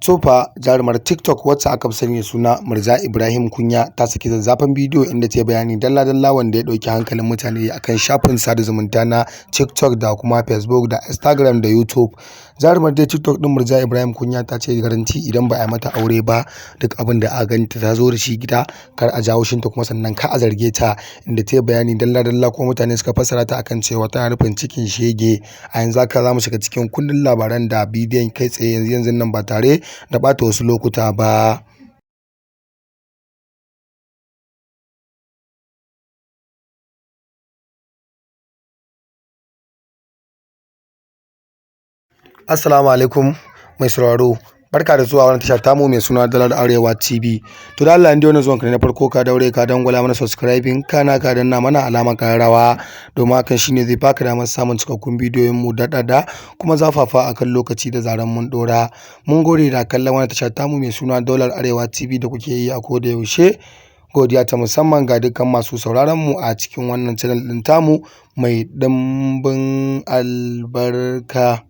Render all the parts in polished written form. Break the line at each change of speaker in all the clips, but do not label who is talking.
To fa jarumar TikTok wacce aka fi sani da suna Murja Ibrahim Kunya ta saki zazzafan bidiyo inda ta yi bayani dalla-dalla wanda ya ɗauki hankalin mutane akan shafin sada zumunta na TikTok da kuma Facebook da Instagram da YouTube. Jarumar dai TikTok ɗin Murja Ibrahim Kunya ta ce garanti idan ba a yi mata aure ba, duk abin da aka ganta ta zo da shi gida kar a jawo shinta, kuma sannan kar a zarge ta, inda ta yi bayani dalla-dalla kuma mutane suka fassara ta akan cewa tana nufin cikin shege. A yanzu haka za mu shiga cikin kundin labaran da bidiyon kai tsaye yanzu yanzun nan ba tare da ɓata wasu lokuta ba. Assalamu alaikum mai sauraro. Barka da zuwa wannan tasha tamu mai suna Dalar Arewa TV. To da Allah, in dai wannan zuwan ka ne na farko, ka daure ka dangwala mana subscribing, kana ka danna mana alamar kararrawa, domin hakan shine zai baka damar samun cikakkun bidiyoyin mu daɗaɗa kuma zafafa akan lokaci da zaran mun ɗora. Mun gode da kallon wannan tasha tamu mai suna Dalar Arewa TV da kuke yi a koda yaushe. Godiya ta musamman ga dukkan masu sauraron mu a cikin wannan channel ɗin tamu mai ɗimbin albarka.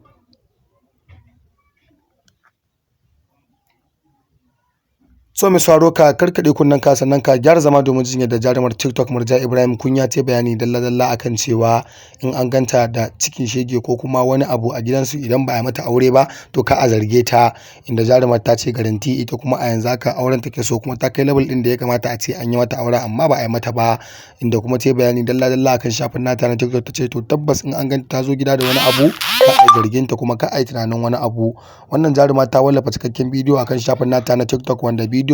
So mai sauraro, ka karkaɗe kunnen ka, sannan ka gyara zama domin jin yadda jarumar TikTok Murja Ibrahim Kunya ta bayani dalla-dalla akan cewa in an ganta da cikin shege ko kuma wani abu a gidansu, idan ba a yi mata aure ba, to ka a zarge ta, inda jarumar ta ce garanti ita kuma a yanzu haka auren take so, kuma ta kai level ɗin da ya kamata a ce an yi mata auren amma ba a yi mata ba, inda kuma ta bayani dalla-dalla akan shafin nata na TikTok. Ta ce to tabbas in an ganta ta zo gida da wani abu, ka a zargin ta kuma ka a yi tunanin wani abu. Wannan jaruma ta wallafa cikakken bidiyo akan shafin nata na TikTok, wanda bidiyo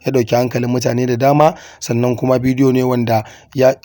ya ɗauki hankalin mutane da dama, sannan kuma bidiyo ne wanda ya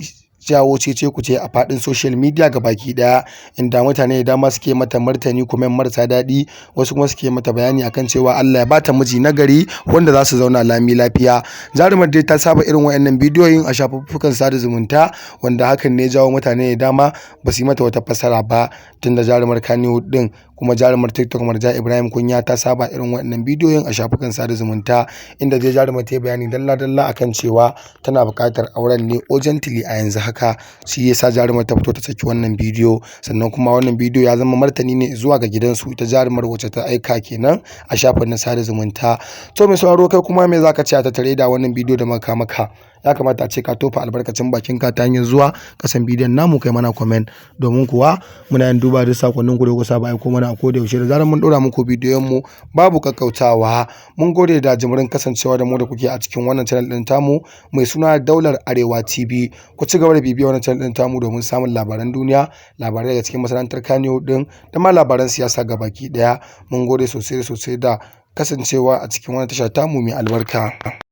jawo cece kuce a faɗin social media baki ɗaya, inda mutane da dama suke mata martani kuma marasa daɗi, wasu kuma suke mata bayani akan cewa Allah ya bata miji nagari wanda za su zauna lami lafiya. Jarumar dai ta saba irin wayannan bidiyoyin a shafuffukan sada zumunta, wanda hakan ne jawo mutane da dama ba su yi mata wata fassara ba, tunda jarumar Kannywood din kuma jarumar TikTok Murja Ibrahim Kunya ta saba irin waɗannan bidiyoyin a shafukan sada zumunta, inda dai jarumar ta yi bayani dalla-dalla akan cewa tana buƙatar auren ne urgently a yanzu haka. Shi yasa jarumar ta fito ta saki wannan bidiyo, sannan kuma wannan bidiyo ya zama martani ne zuwa ga gidansu ita jarumar wacce ta aika kenan a shafin na sada zumunta. To mai sauraro, kai kuma me zaka ce a tattare da wannan bidiyo da muka maka? Ya kamata a ce ka tofa albarkacin bakin ka ta hanyar zuwa kasan bidiyon namu kai mana comment, domin kuwa muna yin duba da sakonnin ku da kuka saba aiko mana a koda yaushe da zarar mun dora muku bidiyon mu babu kakkautawa. Mun gode da jimirin kasancewa da mu da kuke a cikin wannan channel din tamu mai suna Daular Arewa TV. Ku ci gaba da bibiyar wannan channel din tamu domin samun labaran duniya, labarai daga cikin masana'antar Kannywood din da ma labaran siyasa gabaki daya. Mun gode sosai sosai da kasancewa a cikin wannan tasha tamu mai albarka.